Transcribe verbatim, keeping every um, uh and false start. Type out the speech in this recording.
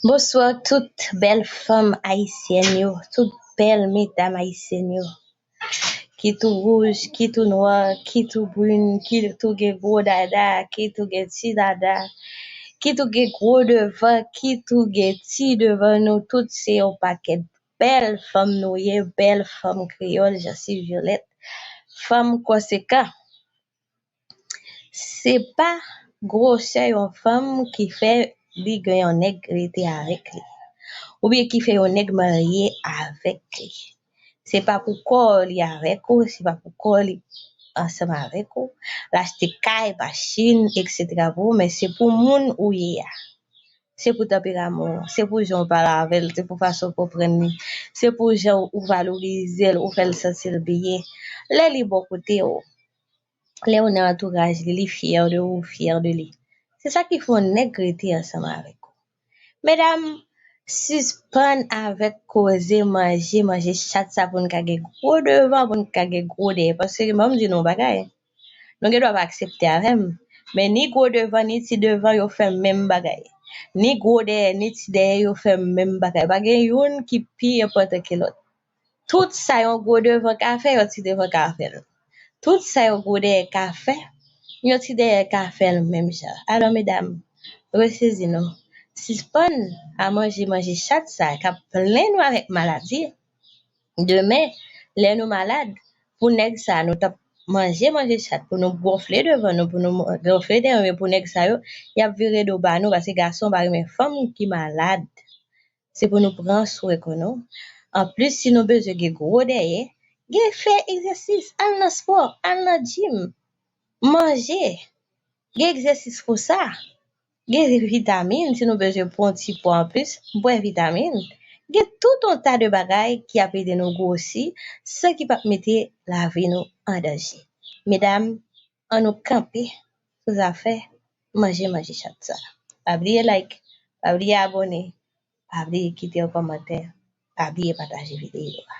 Bonswa tout bèl fanm ayisyèn yo, tout bèl medam ayisyèn yo. Kit ou wouj, kit ou nwa, kit ou brin, kit ou gen gwo dada, kit ou gen ti dada, kit ou gen gwo devan, kit ou gen ti devan, nou tout se yon pakèt bèl fanm nou ye, bèl fanm kreyòl, Jeancy Violette, fanm konsekan. Se pa gwosè yon fanm ki fè li gen yon nèg rete avèk li, oubyen ki fè yon nèg marye avèk li. Se pa pou kò li avèk ou, se pa pou kò li ansanm avèk ou. L achte kay, machin, etsetera pou ou, men se pou moun ou ye a. Se pou tanperaman w, se pou jan w pale avè l, se pou fason w konprann li, se pou jan w valorize l, ou fè l santi l byen. Lè li bò kote w, lè w nan antouraj li, li fyè de ou, ou fyè de li. Se sa ki fè yon nèg rete ansanm avèk ou. Medam, sispann avèk koze manje, manje chat sa pou n ka gen gwo devan, pou n ka gen gwo dèyè. Paske, ban m di nou yon bagay, nou gen dwa pa aksepte avè m, men ni gwo devan, ni ti devan, yo fè menm bagay. Ni gwo dèyè, ni ti dèyè, yo fè menm bagay. Pa gen youn ki pi enpòtan ke lòt. Tout sa yon gwo devan ka fè, yon ti devan ka fè l. Tout sa yon gwo dèyè ka fè, yon ti dèyè ka fè l menm jan. Alò, medam, resezi nou. Sispann a manje, manje chat sa k ap plenn nou avèk maladi. Demen, lè nou malad, pou nèg sa nou t ap manje, manje chat, pou nou gonfle devan nou, pou nou gonfle dèyè nou, pou nèg sa yo, y ap vire do ba nou, paske gason pa renmen fanm ki malad. Se pou nou pran swen kò nou. Anplis, si nou bezwen gen gwo dèyè, gen fè egzèsis, al nan spò, al nan jim, manje, gen egzèsis pou sa. Gen vitamin, si nou bezwen pran ti pwa anplis, bwè vitamin. Gen tout yon ta de bagay ki ap ede nou gwosi, san ki p ap mete lavi nou an danje. Medam, ann nou kanpe sou zafè manje, manje chat sa. Pa bliye like, pa bliye abòne, pa bliye kite yon kòmantè, pa bliye pataje videyo a.